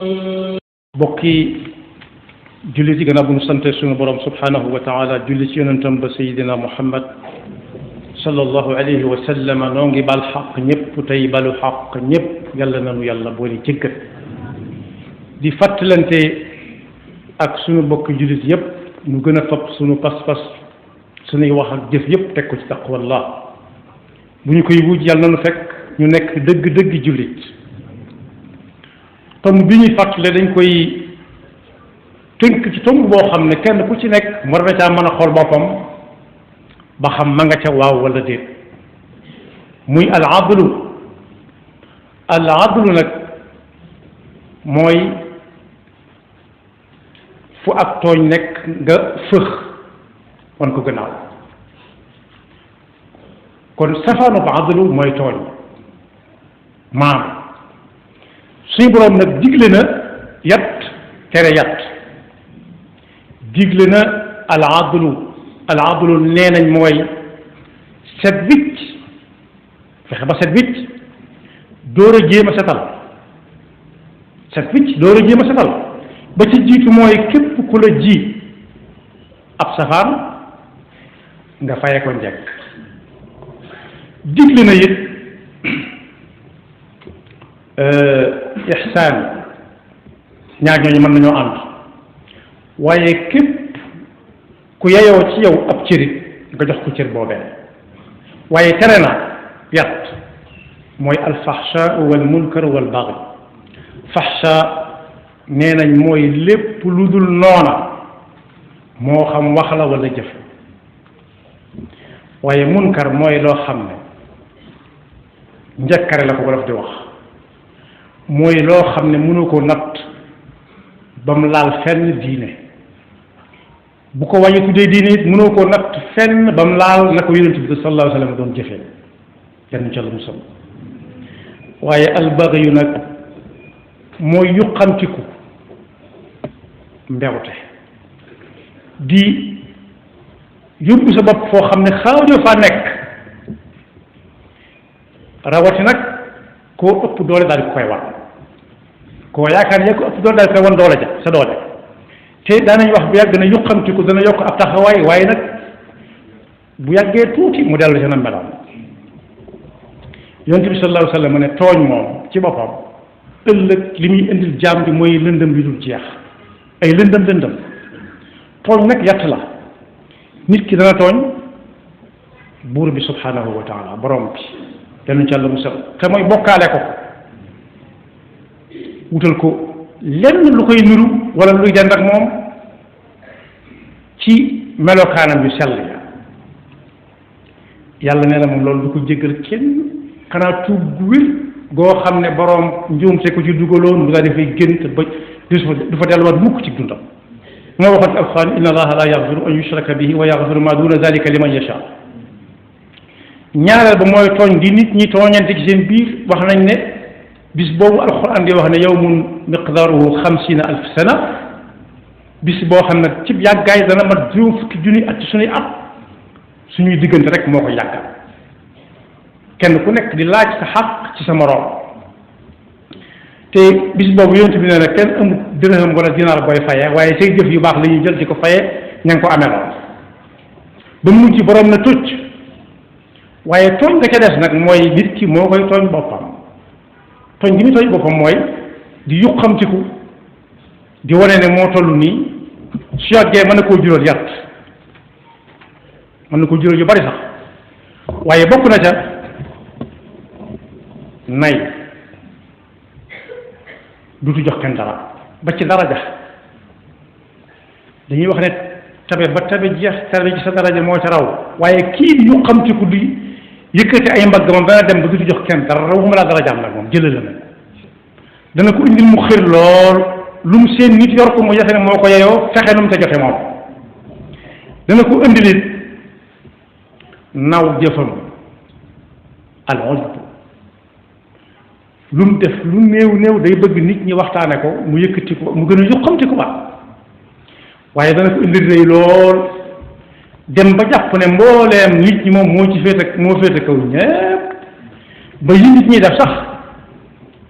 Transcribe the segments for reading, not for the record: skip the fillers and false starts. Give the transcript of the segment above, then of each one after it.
bokki julli ci gannaaw bu ñu sante suñu borom subhanahu wa taala julli ci yonentam ba sayidina muhammad sallallahu alayhi wa sallam noo ngi bal xaq ñëpp tey balu xaq ñëpp yàlla nanu yàlla boole jëggat di fàttalante ak suñu bokki jullit yëpp ñu gën a fab suñu pas-pas suñuy wax ak jëf yëpp teg ko ci taqwallah bu ñu koy wuj yàlla nanu fekk ñu nekk dëgg-dëgg jullit tomb bi ñuy fàttale dañ koy tënk ci tomb boo xam ne kenn ku ci nekk war na caa mën a xool boppam ba xam ma nga ca waaw wala déet muy al adlu nag mooy fu ak tooñ nekk nga fëx wan ko gannaaw kon safaanu ba adlu mooy tooñ maam suñu boroom nag digle na yat tere yat digle na al adlu nee nañ mooy set wicc fexe ba set wicc door a jéem a setal set wicc door a jéem a setal ba ci jiitu mooy képp ku la ji ab safaan nga faye ko njëkk digle na it ihsaan ñaar ñooñu mën nañoo ànd waaye képp ku yeyoo ci yow ab cërit nga jox ko cër boobee waaye tere na yat mooy alfaxsha wal munkar wal baghi faxsha nee nañ mooy lépp lu dul noona moo xam wax la wala jëf waaye munkar mooy loo xam ne njëkkare la ko wolof di wax mooy loo xam ne mënu ko natt ba mu laal fenn diine bu ko wàññi tuddee diine it mënoo koo natt fenn ba mu laal na ko yonent bi sallallahu alayhi wa sallam doon jëfee yenn ca la musal waaye albaghi yu nag mooy yuqamtiku mbewte di yóbbu sa bopp foo xam ne xaajoo faa nekk rawati nag koo ëpp doole daal di koy war koo yaakaar ne ko ëpp doole daal di koy wan doole ja sa doole te daanañ wax bu yàgg na yuqamtiku dana yokk ab taxawaay waaye nag bu yàggee tuuti mu dellu ci na meloon yonent bi sallallahu alayhi wa sallam ne tooñ moom ci boppam ëllëg li muy indil jaam bi mooy lëndëm bi dul jeex ay lëndëm tooñ nag yatt la nit ki dana tooñ buur bi subhanahu wa taala borom bi yàlla ci yàlla musal te mooy bokkaale ko wutal ko lenn lu koy niru wala luy dend ak moom ci melokaanam yu sell ya yàlla nee na moom loolu du ko jéggal kenn xanaa tuub gu wér goo xam ne boroom njuumte ko ci dugaloon bu daa dafay gént ba du fa delluwaat mukk ci dundam moo waxoon ci alxuraan inna allaha la yaxfiru an yushraka bihi wa yaxfiru ma duna dalika liman yasha ñaareel ba mooy tooñ di nit ñi tooñante ci seen biir wax nañ ne bis boobu alxuraan di wax ne yawmun miqdaaruhu 50,000 sana bis boo xam ne ci yàggaay dana mat juróom fukki junni at ci suñuy at suñuy diggante rek moo ko yàggal kenn ku nekk di laaj sa xaq ci sa moroom te bis boobu yonent bi nee na kenn amul dirham wala dinaar booy faye waaye say jëf yu baax la ñuy jël di ko faye ña ngi ko amee lool ba mujj borom na tucc waaye tooñ nga ca des nag mooy nit ki moo koy tooñ boppam tooñ gi muy tooñ boppam mooy di yuqamtiku di wane ne moo toll nii su yàggee mën na koo jural yàtt mën na koo jural yu bari sax waaye bokk na ca nay dutu jox kenn dara ba ci daraja dañuy wax ne tabe ba tabe jeex tabe ci sa daraja moo ca raw waaye kii di yuqamtiku di yëkkati ay mbagg moom dana dem ba dutu jox kenn dara waxuma laa darajaam nag moom jëlal la nag dana ko indil mu xër lool lu mu seen nit yor ko mu jafe ne moo ko yeyoo fexe nu mu ca jote moom dana ko indilit naw jëfam al ujb lu mu def lu néew day bëgg nit ñi waxtaane ko mu yëkkati ko mu gën a yuqamti ko ba waaye dana ko indil rëy lool dem ba jàpp ne mbooleem nit ñi moom moo féete kaw ñépp ba yi nit ñi def sax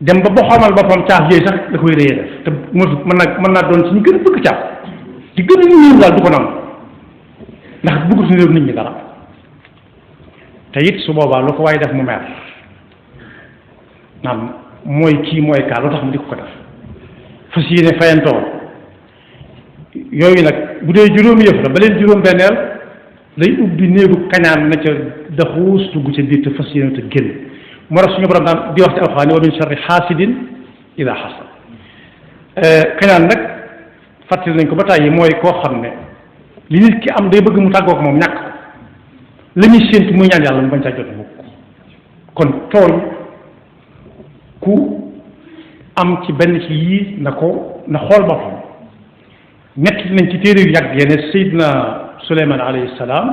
dem ba xamal boppam caaf yooyu sax da koy réyee def te mën naa doon ci ñu gën a bëgg caaf ci gën a ñuul daal du ko nangu ndax bëgg suñu nit ñi dara te it su boobaa lu ko waaye def mu mer naan mooy kii mooy kaa lu tax mu di ko def fas yéene fayantoo yooyu nag bu dee juróomi yëf la ba leen juróom benneel lay ubbi néegu kañaan na ca daxuus dugg ca biir te fas yéene te génn moo tax suñu borom daan di wax ci alxuraan wa min sharri xaasidin ida xasad kañaan nag fàttali nañ ko ba tàyyi mooy koo xam ne li nit ki am day bëgg mu tàggoog moom ñàkk la muy séentu muy ñaan yàlla mu bañ saa jot mukk kon tooñ ku am ci benn ci yii na xool boppam ñett nañ ci téere yu yàgg yene Seydina Suleymaan alayhi salaam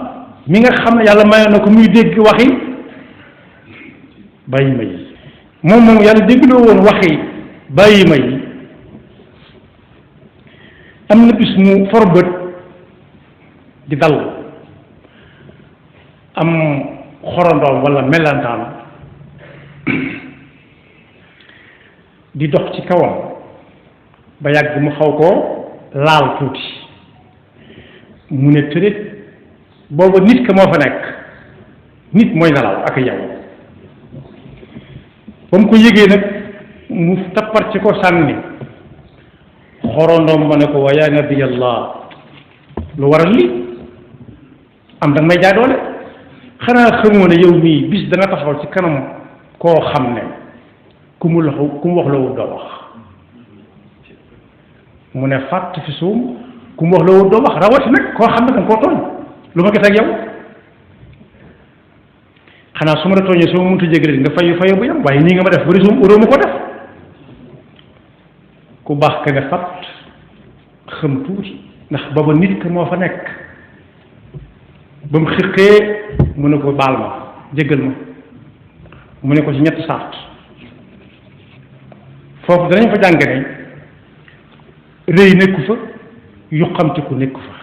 mi nga xam ne yàlla mayoon na ko muy dégg waxi bàyyi ma yi moom yàlla déggloo woon waxi bàyyi ma yi am na bis mu for bët di dal am xorondoom walla melantaan di dox ci kawam ba yàgg mu xaw koo laal tuuti mu ne tërét booba nit ka moo fa nekk nit mooy nelaw ak yow ba mu ko yëgee nag mu tappar ci ko sànni xorondoom ma ne ko wa yaa nabiyallah lu waral li am danga may jaay doole xanaa xamoo ne yow mii bis danga taxaw ci kanam koo xam ne ku mu wax la wut doo wax mu ne fàtt fi suum ku mu wax la wut doo wax rawati nag koo xam ne danga koo tooñ lu ma gis ak yow xanaa su ma la tooñee su ma mënta jégale nga fayu bu yam waaye nii nga ma def bari suum uroo ma ko def ku baax ka ne fàtt xam tuuti ndax booba nit ka moo fa nekk ba mu xiqee mu ne ko baal ma jéggal ma mu ne ko ci ñetti sart foofu danañ fa jàng ne rëy nekku fa yuqamtiku nekku fa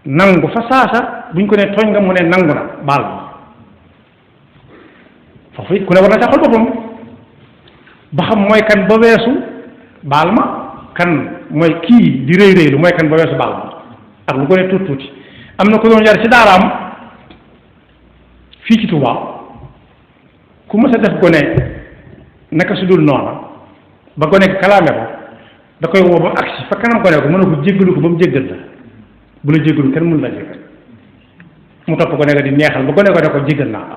nangu fa saasa buñ ko ne tooñ nga mu ne nangu na baal ma foofu it ku ne war na ca xool boppam ba xam mooy kan ba weesu baal ma kan mooy kii di rëy rëylu mooy kan ba weesu baal ma ak lu ko ne tuuti tuuti am na ko doon yar ci daaraam fii ci Tuubaa ku mës a def gone naka su dul noona ba gone ko kalaame ko da koy woo ba agsi fa kanam gone ko mën na ko jéggalu ko ba mu jéggal la bu la jéggalu kenn mënu la jéggal mu topp gone ko di neexal ba gone ko ne ko jéggal naa la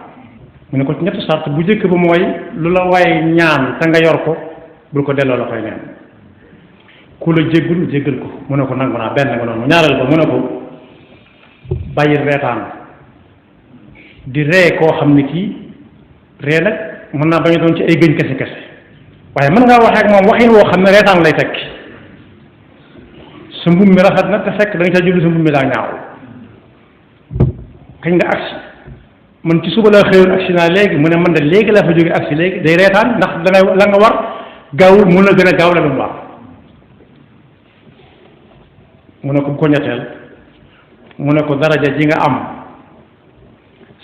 mu ne ko ci ñetti sart bu jëkk ba mooy lu la waaye ñaan te nga yor ko bul ko delloo la koy neen ku la jéggalu jéggal ko mu ne ko nangu naa benn nga noonu ñaareel ba mu ne ko bàyyi reetaan di ree koo xam ne kii ree nag mën naa bañ a doon ci ay gëñ kese kese waaye mën ngaa waxee ak moom waxin woo xam ne reetaan lay tekki sa mbubb mi rafet na te fekk da nga ca jublu sa mbubb mi daa ñaaw kañ nga agsi man ci suba laa xëyoon agsi naa léegi mu ne man de léegi laa fa jóge agsi léegi day reetaan ndax dangay la nga war gaawul mun la gën a gaaw la lu mu war mu ne ko bu ko ñetteel mu ne ko daraja ji nga am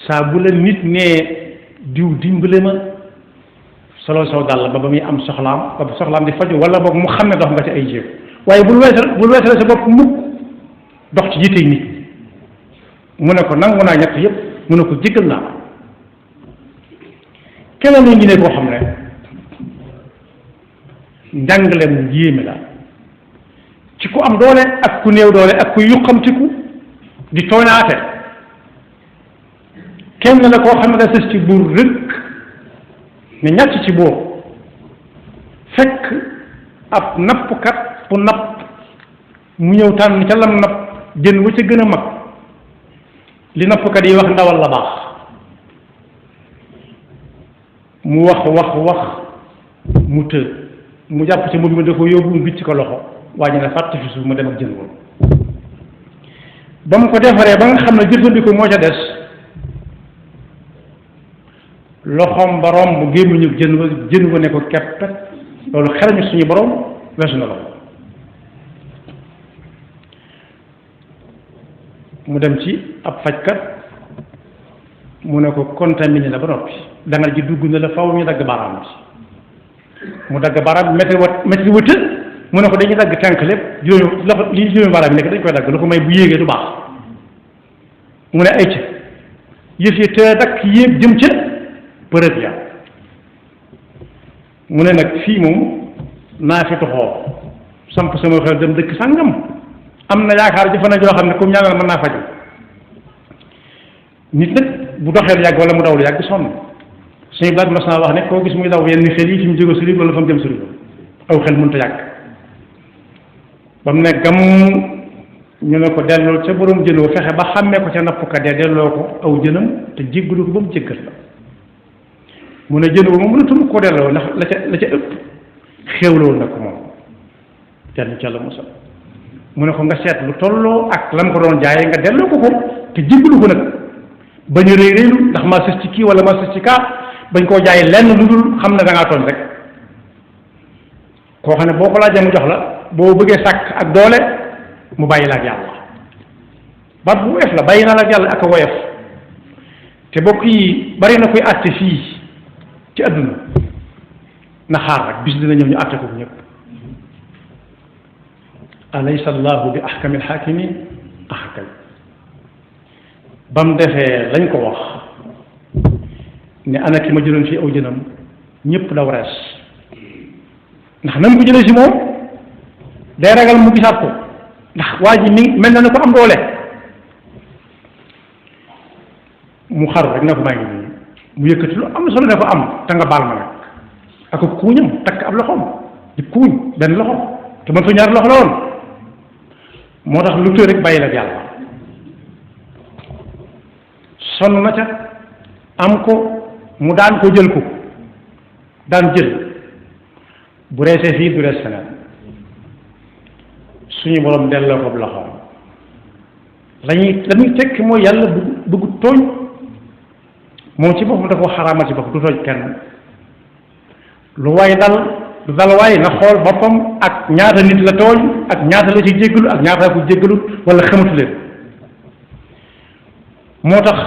saa bu la nit nee diw dimbale ma solo saw dàll ba muy am soxlaam ba soxlaam di faju wala boog mu xam ne dox nga ci ay jéego waaye bul weesale sa bopp mukk dox ci yittey nit mu ne ko nangu naa ñett yépp mu ne ko jéggal naa keneen la ngi ne koo xam ne njàngale mu yéeme la ci ku am doole ak ku néew doole ak ku yuqamtiku di tooñaate kenn la koo xam ne da sës ci buur rëkk ne ñàcc ci buur fekk ab nappkat bu napp mu ñëw tànn ca lam napp jën wa ca gën a mag li nappkat yi wax ndawal la baax mu wax mu të mu jàpp ci mbubb mi da ko yóbbu mu bicc ko loxo waaye ne fàtte fi suuf mu dem ak jën woon ba mu ko defaree ba nga xam ne jëfandiku moo ca des loxoom ba romb gémmiñu jën wa ne ko kepp loolu xerañu suñu borom weesu na loolu mu dem ci ab fajkat mu ne ko contaminé la ba noppi dangal ji dugg na la faw ñu dagg baaraam bi mu dagg baaraam métti wëtë mu ne ko dañuy dagg tànk lépp juróomi loxo li juróomi baaraam yi nekk dañ koy dagg lu ko may bu yéegee du baax mu ne ay ca yëf yi te dakk yéeg jëm ca bërëb ya mu ne nag fii moom naa fi toxoo samp sama xel dem dëkk sàngam am na yaakaar jëfana joo xam ne comme ñaanal mën naa faju nit nag bu doxee lu yàgg wala mu daw lu yàgg sonn suñu baat mas naa wax ne koo gis muy daw yenn xel yi fi mu jóge sori wala fa mu jëm sori aw xel mënut a yàgg ba mu ne gam ñu ne ko delloo ca borom jën wa fexe ba xàmmee ko ca nappkat ya delloo ko aw jënam te jéggalu ko ba mu jéggal la mu ne jën wa moom mënatul koo delloo ndax la ca ëpp xéewloo na ko moom jàll ca la musal mu ne ko nga seet lu tolloo ak lam ko doon jaayee nga delloo ko te jéggalu ko nag bañ a réy réylu ndax maa sës ci kii wala maa sës ci kaa bañ koo jaay lenn lu dul xam ne da ngaa tooñ rek koo xam ne boo ko laajee mu jox la boo bëggee sàkk ak doole mu bàyyi la ak yàlla baat bu woyof la bàyyi naa la ak yàlla ak a woyof te bokk yi bari na koy àtte fii ci àdduna na xaar rek bis dina ñëw ñu àtte ko ñëpp alaysa allahu bi ahkamil hakimin ahkam ba mu defee lañ ko wax ne ana ki ma jëloon fii aw jënam ñëpp daw rees ndax nam ko jëlee si moom day ragal mu gisaat ko ndax waa ji mi mel na ne ko am doole mu xaru rek ne ko maa ngi nii mu yëkkati lu am solo ne ko am te nga baal ma nag ak kuuñam takk ab loxoom di kuuñ benn loxo te man fa ñaari loxo la woon moo tax lu tëj rek bàyyi la ak yàlla sonn na ca am ko mu daan ko jël ko daan jël bu reesee fii du rees feneen suñu borom delloo ko loxoom lañuy tekki mooy yàlla bëggu tooñ moom ci boppam da ko xaraamal ci bopp du tooñ kenn lu waay dal du dal waay na xool boppam ak ñaata nit la tooñ ak ñaata la ci jéggalu ak ñaata ko jéggalut wala xamatu leen moo tax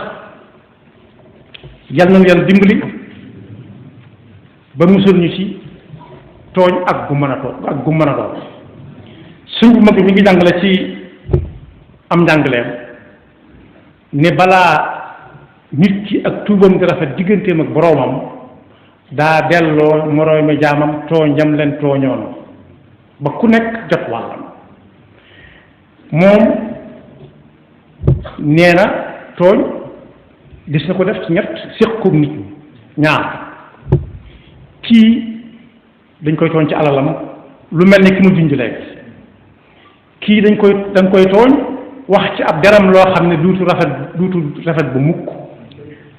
yàlla na yàlla dimbali ba musul ñu ci tooñ ak gu mën a tooñ ak gu mën a doon suñ bu mag mi ngi jàngale ci am njàngaleem ne balaa nit ki ak tuubam di rafet digganteem ak boroomam daa delloo moroomi jaamam tooñam leen tooñoon ba ku nekk jot wàllam moom nee na tooñ gis na ko def ci ñett séq koog nit ñi ñaar kii dañ koy tooñ ci alalam lu mel ne ki mu junj léegi kii dañ koy tooñ wax ci ab deram loo xam ne duutu rafet bu mukk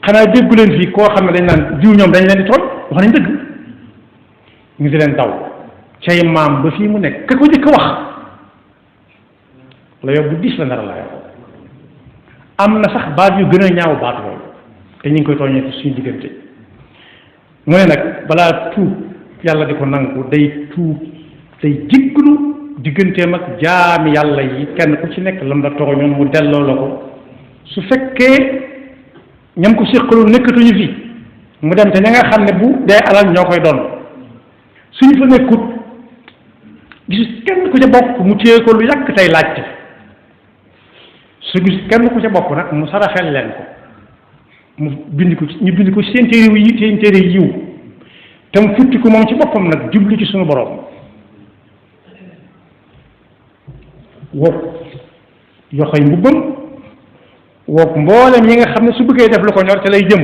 xanaa déggu leen fii koo xam ne dañ naan jiw ñoom dañ leen di tooñ wax nañ dëgg ñu di leen daw cay maam ba fii mu nekk ka ko jëkk wax la yow bu diis la nar la yow am na sax baat yu gën a ñaaw baat yooyu te ñu ngi koy tooñee ci suñu diggante mu ne nag balaa tuub yàlla di ko nangu day tuub day jiggalu digganteem ak jaami yàlla yi kenn ku ci nekk lam la tooñoon mu delloo la ko su fekkee ñam ko séqaloon nekkatuñu fi mu dem te ña nga xam ne bu dee alal ñoo koy doon suñu fa nekkut gis kenn ku ca bokk mu téye ko lu yàgg tey laajte su gis kenn ku ca bokk nag mu saraxel leen ko mu bind ko ñu bind ko seen téere yiw te mu futti ko moom ci boppam nag jublu ci suñu borom wook yoxoy mbubbam wook mboolem ñi nga xam ne su bëggee def lu ko ñor te lay jëm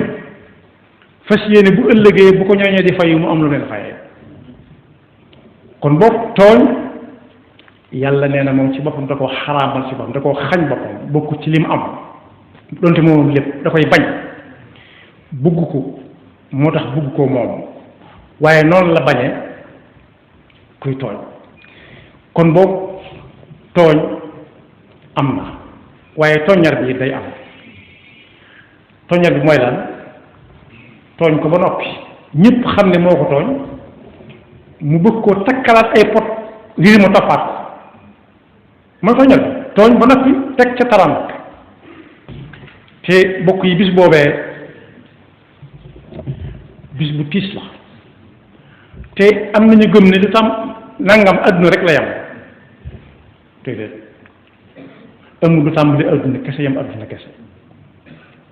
fas yéene bu ëllëgee bu ko ñooñee di fayu mu am lu leen fayee kon boog tooñ yàlla nee na moom ci boppam da koo xaraamal ci boppam da koo xañ boppam bokku ci lim am donte moom lépp da koy bañ bugg ko moo tax bugg ko moom waaye noonu la bañee kuy tooñ kon boog tooñ am na waaye tooñar bi day am tooñar bi mooy lan tooñ ko ba noppi ñëpp xam ne moo ko tooñ mu bëgg koo takkalaat ay pot ngir mu toppaat ko mooy tooñar bi tooñ ba noppi teg ca taram te bokk yi bis boobee bis bu tiis la te am nañu gëm ne du tam nangam adduna rek la yam déedéet amul du tàmbali adduna kese yam adduna kese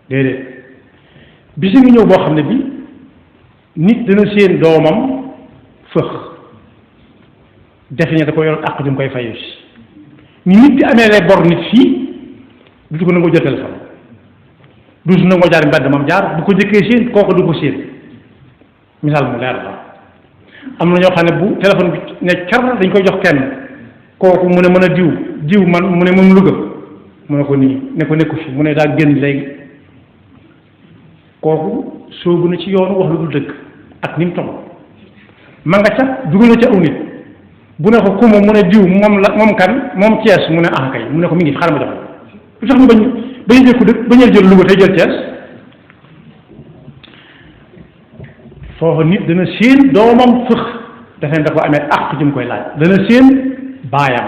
déedéet bisi ngi ñëw boo xam ne bi nit dana seen doomam fëx defe ne da ko yoroon àq ju mu koy fayu si ni nit di amee lay bor nit fii du ko nangoo jël téléphone du su nangoo jaar mbedd moom jaar bu ko jëkkee seen kooku du ko seen misaal mu leer la am na ñoo xam ne bu téléphone bi ne car dañ koy jox kenn kooku mu ne mën a diw man mu ne moom Louga mu ne ko nii ne ko nekku fi mu ne daa génn léegi kooku soobu na ci yoonu wax lu dul dëgg ak ni mu toll ma nga ca dugal na ca aw nit bu ne ko ku mu ne diw moom kan moom Thiès mu ne ah kay mu ne ko mi ngi xaaral ma jox lu tax ñu bañu jël ko dëkk bañu jël Louga tey jël Thiès foofu nit dana séen doomam fëx dafa ne da ko amee àq ju mu koy laaj dana séen baayam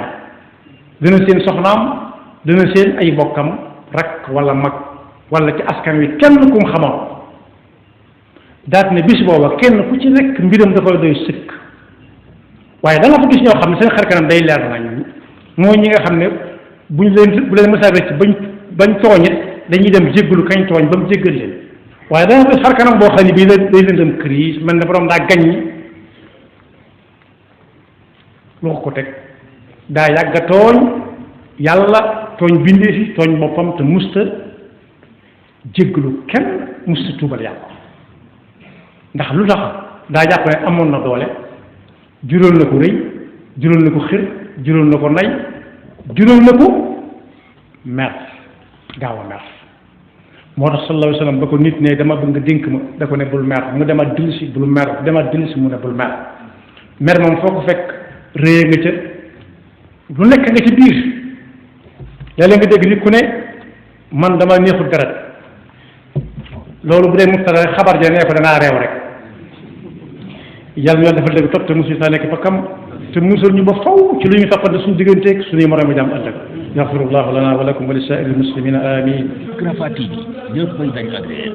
dana séen soxnaam dana séen ay bokkam rakk wala mag wala ci askan wi kenn ku mu xamoon daat ne bis booba kenn ku ci nekk mbiram da koy doy sëkk waaye da nga fa gis ñoo xam ne seen xar kanam day leer nañ mooy ñi nga xam ne bu leen mësa rëcc bañ tooñit dañuy dem jéggalu kañ tooñ ba mu jéggal leen waaye da nga gis xar kanam boo xam ne bii day leen dem crise man ne borom daa gaññi lu ko teg daa yàgga tooñ yàlla tooñ bindee fi tooñ boppam te musta jéggalu kenn musta tuubal yàlla ndax lu tax daa jàpp ne amoon na doole juróol na ko rëy juróol na ko xir juróol na ko nay juróol na ko mer gaaw a mer moo tax sallallahu alayhi wa sallam ba ko nit ne dama bëgg nga dénk ma da ko ne bul mer mu dema dilsi bul mer dema dilsi mu ne bul mer mer moom foo ko fekk réye nga ca lu nekk nga ci biir léeg-léeg nga dégg nit ku ne man dama neexul deret loolu bu dee mustara xabar ja nee ko dangaa reew rek yàlla ñoo defal dëgg topp te musul saa nekk fa kam te musal ñu ba faw ci lu ñu toppante suñu digganteeg suñuy moroom jàmm ëllëg yaxfirullahu lana wa lakum wa li saa'iril muslimina amin Rafah TV ñëpp dañ agréé